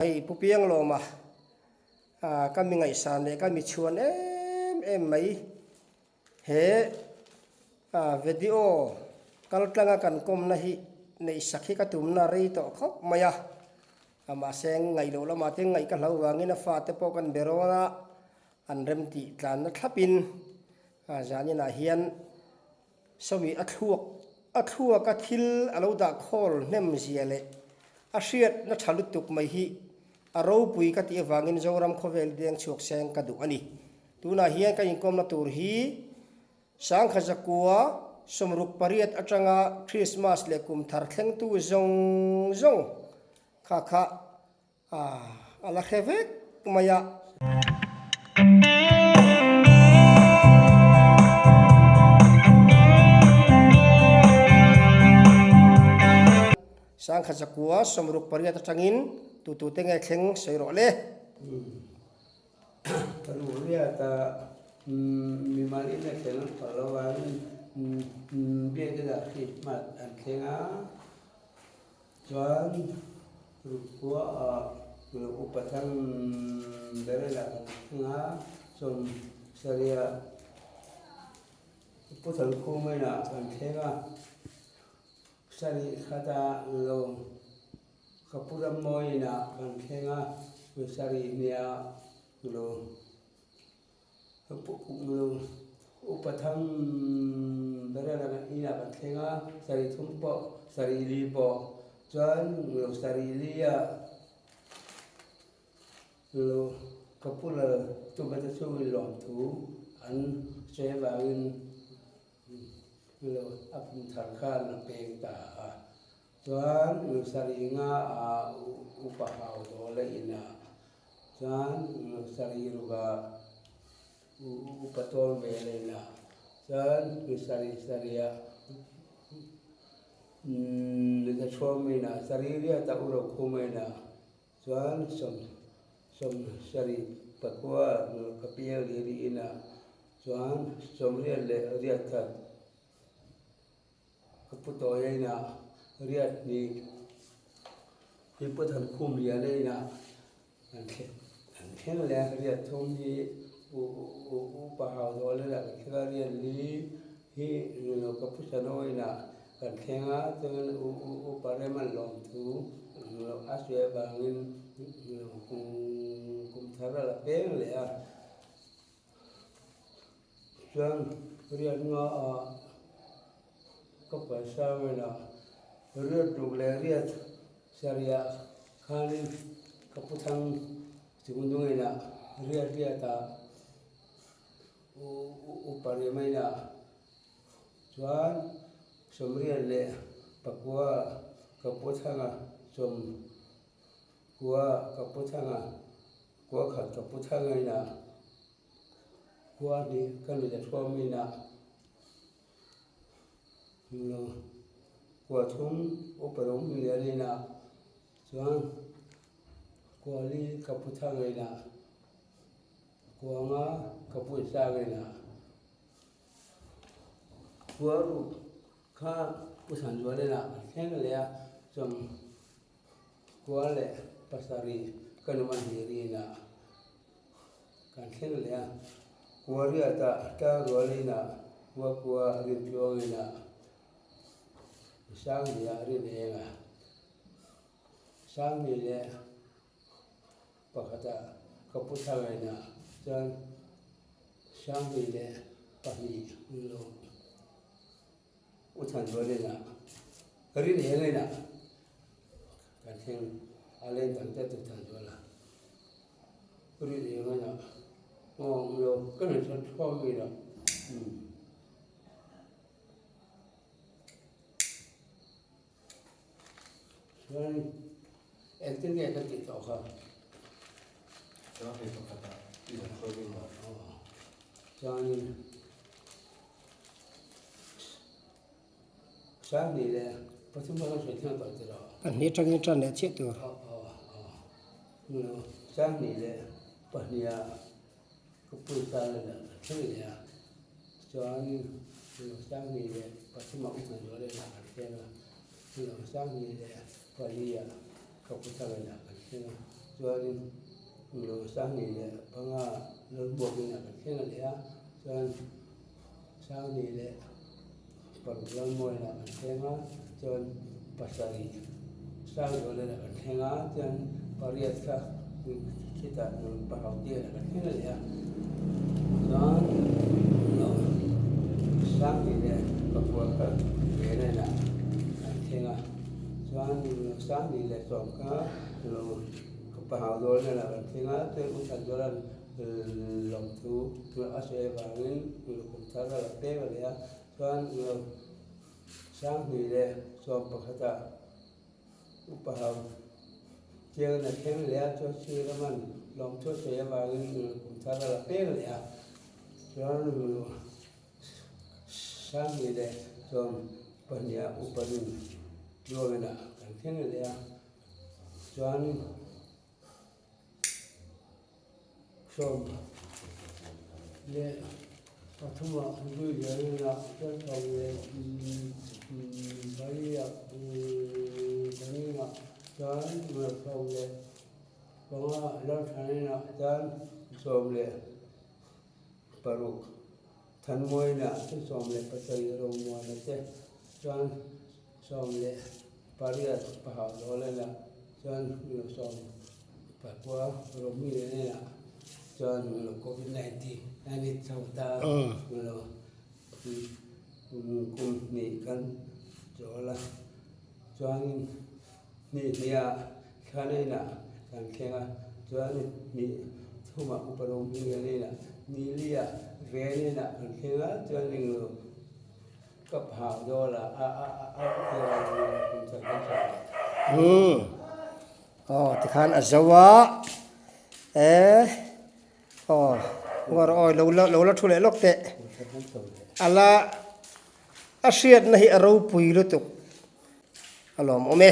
Hei Pu Pianglawma ka mi ngaihsan leh ka mi chhuan em em mai. He video kal tlanga kan kawmna hi neihsak hi ka tumna rei tawh khawp mai a. Mahse ngaih loh lamah te ngaih ka hlau vangin a fate pawh kan be rawn a, an remtih tlanna thlapin zaninah hian Sawmi a thluak a thluaka thil a lo dah khawl hnem zia leh a hriatna tha lutuk mai hi a ropui ka tih avangin Zoram khawvel deng chhuak seng ka duh a ni. Tunah hian ka inkawmna tur hi Sangkha Zakua 68 atanga Krismas leh kum thar thlengtu zawng zawng kha kha A la hre vek mai a. Sangkhat zakua 68 atangin tutute nge thleng sawi rawh le. Ka nu riata mimal in a thleng an phal lo vangin biakina Krismas an thleng a. Chuan rukua ah lo upa thang ber lah kan thleng a, sawm sarih Pu Thankhuma inah kan thleng a, sarih khatah lo ka pu Rammawi inah kan thleng a, sarih hniah lo. Upa tham ber a lang inah kan thleng a, sarih thum pawh sarih li pawh chuan lo sarih li a lo ka pu lal tuma te chungin lawmthu an sawi avangin lo a kum thar khan a peng ta a, chuan lo sarih nga ah upa hau dawl a inah Chuan sarih rukah upa tawn ve leh la, chuan sarih sarihah za thuam inah sarih riatah u ro khum a inah chuan sawm sawm sarih pakua ka piang leh rih inah chuan sawmriat leh riat khat Ka pu tawi a inah riat hnih hi pu Thankhum lian a inah an thleng leh a, riat thum hi upa hau dawl a inah kan thleng a, riat li hi ka pu Sano a inah kan thleng a, chuan upa Reman lawmthu a sawi avangin kum thar a la peng leh a. Chuan riat nga ah ka paisa velah riat ruk leh riat sarih ah khanin ka pu thang chung hnungin ah riat riat ah upa rih mai inah chuan sawmriat leh pakua ka pu thanga sawm kua ka pu thanga Kua khat ka pu thang a inah kua hnih ka nu te thuam a inah kua thum upa rawng lian a inah chuan kua li ka pu thang a inah kua nga ka pu isang a inah kua ruk kha pu Thanzuala inah ka thleng leh a chuan. Kua leh pasarih ka nu hman hnih rinah kan thleng leh a, kua riatah tlang rual inah kua kua rin tluang inah Sanghnih ah rin eng a, Sanghnih leh pakhatah ka pu thlang inah chuan Sanghnih leh pahnih lo. U Thanzual inah rin eng inah kan thleng a leng dang te tu Thanzuala rin eng inah aw lo ka ni that thuam inah umm. Chuan engtin nge ka tih tawh kha? Chuan hei pakhatah i lo hruai ding maw? Aw. Chuanin Sanghnih leh pathum kha kan sawi thiang tawh tiraw? Pahnih atangin tan leh chiah tur. Aw aw aw. Sanghnih leh pahniha Ka pu tan a dah ka thleng leh a, chuanin Losangni leh pathum a upa zual in ah kan thleng a, Losangni leh pali ah ka pu thang in ah kan thleng a, Chuanin 25 Lalbuakin ah kan thleng a leh a, chuan 16 Lalmuain ah kan thleng a, chuan 7 Sangzuala ah kan thleng a, chuan pariat kha khitah Pahaudian ah kan thleng a leh a, chuan 29 kha Venen ah kan thleng a, chuan 20 kha Ka pahau dawn a kan thleng a, chuan u Thanzawla'n lawmthu a sawi avangin kum thar a lo pek a leh a, chuan 2011 ah u pahau chiangin a thleng leh a, chuan sir rama'n lawmthu a sawi avangin kum thar a lo pek a leh a, chuan 2012 ah upa rin Tluangin ah kan thleng leh a. Chuan 13 ah zui lian ah chuan 18 ah panin ah chuan 15 ah Lalthanin ah chuan 16 Thanmuaina te 17 Romuana te chuan 18 Pahau Dawlena chuan 19 Romina nena chuan Covid 19 a ni chho ta kum hnih kan chawl a chuanin hnih hniha thla nena kan thleng a chuan hnih thumah upa Romina nena ni lia ve nena kan thleng a chuan englo Ka phah dawl a a a a Umm aw tikhan a zo a e aw ngawr awi lo la lo la thu leh lawk teh a la a hriatna hi a ropui lutuk a lawmawm e.